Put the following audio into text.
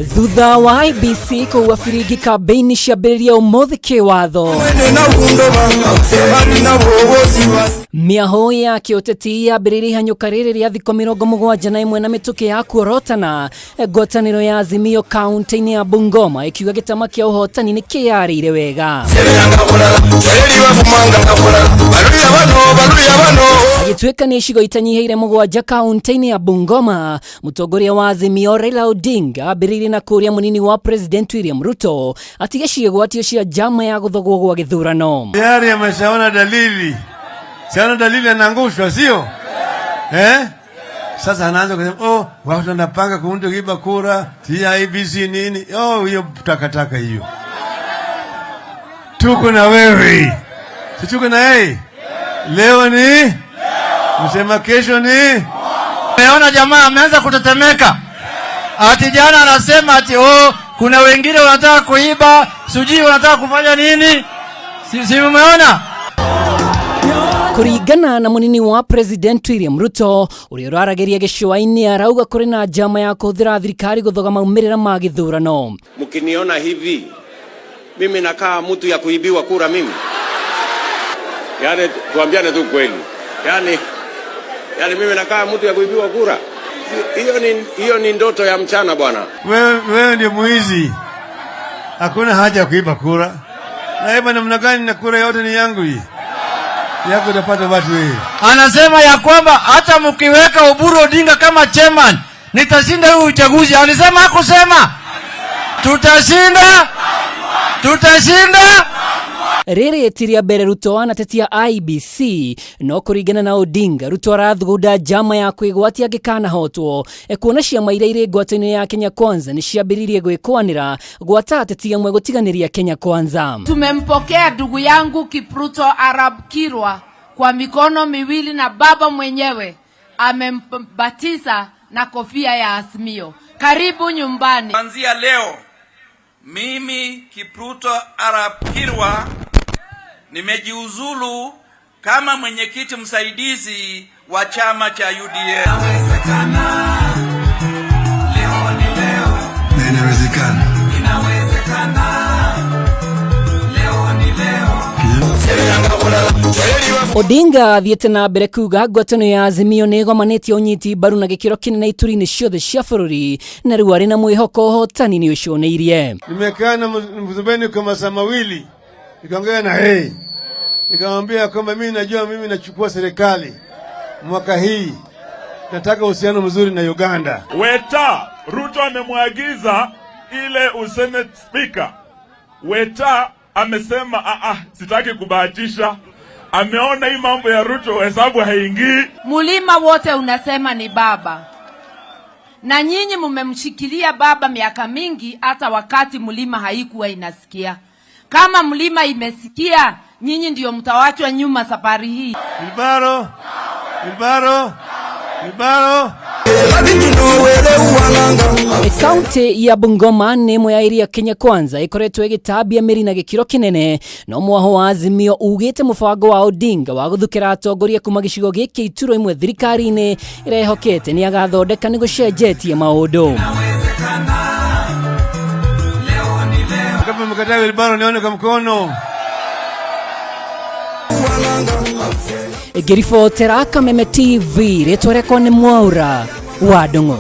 Thutha wa IEBC kũhuha biringi kambĩini ciambĩrĩria ũmũthĩ kĩwatho. Mĩahũ ya kĩũteti yambĩrĩirie ihanyũka rĩrĩ rĩa thikũ 71 na mĩtũkĩ ya kuorotana. Ngwatanĩro ya Azimio kaunti-inĩ ya Bungoma ĩkiuga gĩtama kĩa ũhotani nĩ kĩyarĩire wega. Agĩtuĩka nĩ icigo itanyihĩire 7 kaunti-inĩ ya Bungoma, mũtongoria wa Azimio Raila Odinga ambĩrĩirie na kũũria mũnini wa President William Ruto atige ciĩgwatio cia njama ya gũthogwo gwa gĩthurano. Tayari ameshaona dalili, siona dalili anaangushwa, sio eh? Sasa anaanza kusema oh, watu wanapanga kuunda kuiba kura, si IEBC nini? Oh, hiyo takataka hiyo. Tuko na wewe, si tuko na yeye? Leo ni msema, kesho ni Meona jamaa ameanza kutetemeka. Ati jana anasema ati oh, kuna wengine wanataka kuiba, sijui wanataka kufanya nini. Si umeona? Kũringana na mũnini wa President William Ruto ũrĩa ũraragĩria gĩcũa-inĩ arauga kũrĩ na njama ya kũhũthĩra thirikari gũthoga maumĩrĩra ma gĩthurano. Mkiniona hivi mimi nakaa mtu ya kuibiwa kura mimi? Yani tuambiane tu kweli, yani mimi nakaa mtu ya kuibiwa kura? Hiyo ni ndoto ya mchana bwana. Wewe ndio mwizi. Hakuna haja ya kuiba kura. Naiba namna gani na kura yote ni yangu hii? Yako utapata watu wewe. Anasema ya kwamba hata mkiweka Oburu Odinga kama chairman nitashinda huu uchaguzi. Alisema hakusema? Tutashinda, tutashinda. Rĩrĩ ti rĩa mbere Ruto anatetia IEBC, no kũringana na Odinga, Ruto arathugunda njama ya kwĩgwatia angĩkanahotwo, kuona ciama iria irĩ ngwatanĩro ya Kenya Kwanza nĩ ciambĩrĩirie gwĩkwanĩra gwata ateti amwe gũtiganĩria Kenya Kwanza. Tumempokea ndugu yangu Kipruto Arap Kirwa kwa mikono miwili na baba mwenyewe amembatiza na kofia ya Azimio. Karibu nyumbani. Kuanzia leo mimi Kipruto Arap Kirwa nimejiuzulu kama mwenyekiti msaidizi wa chama cha UDA. Na inawezekana. Odinga athiĩte na mbere kuga ngwatanĩro ya Azimio nĩ ĩgomanĩtie ũnyiti mbaru na gĩkĩro kĩnene ituri-inĩ ciothe cia bũrũri na rĩu arĩ na mwĩhoko ũhotani nĩ ũconeirie. Nimekaa na Museveni kwa masaa 2, nikaongea na yeye, nikamwambia kwamba mimi najua mimi nachukua serikali mwaka hii, nataka uhusiano mzuri na Uganda. Weta Ruto amemwagiza ile usenate speaker. Weta amesema sitaki kubahatisha. Ameona hii mambo ya Ruto hesabu haingii. Mulima wote unasema ni baba, na nyinyi mmemshikilia baba miaka mingi, hata wakati mlima haikuwa inasikia. Kama mlima imesikia, nyinyi ndio mtawachwa nyuma safari hii. Wheelbarrow, wheelbarrow, wheelbarrow. Kaunti ya Bungoma nĩ ĩmwe ya iria Kenya Kwanza ĩkoretwo ĩgĩtambia mĩri na gĩkĩro kĩnene, no mwaho wa Azimio ugĩte mũbango wa Odinga wa gũthukĩra atongoria kuma gĩcigo gĩkĩ ituro imwe thirikari-inĩ ĩrehokete nĩ agathondeka nĩ gũcenjetie maũndũ. Kama mkataa wheelbarrow nione kwa mkono. Ngĩribotera Kameme TV, rĩtwa rĩakwa nĩ Mwaura wa Ndung'u.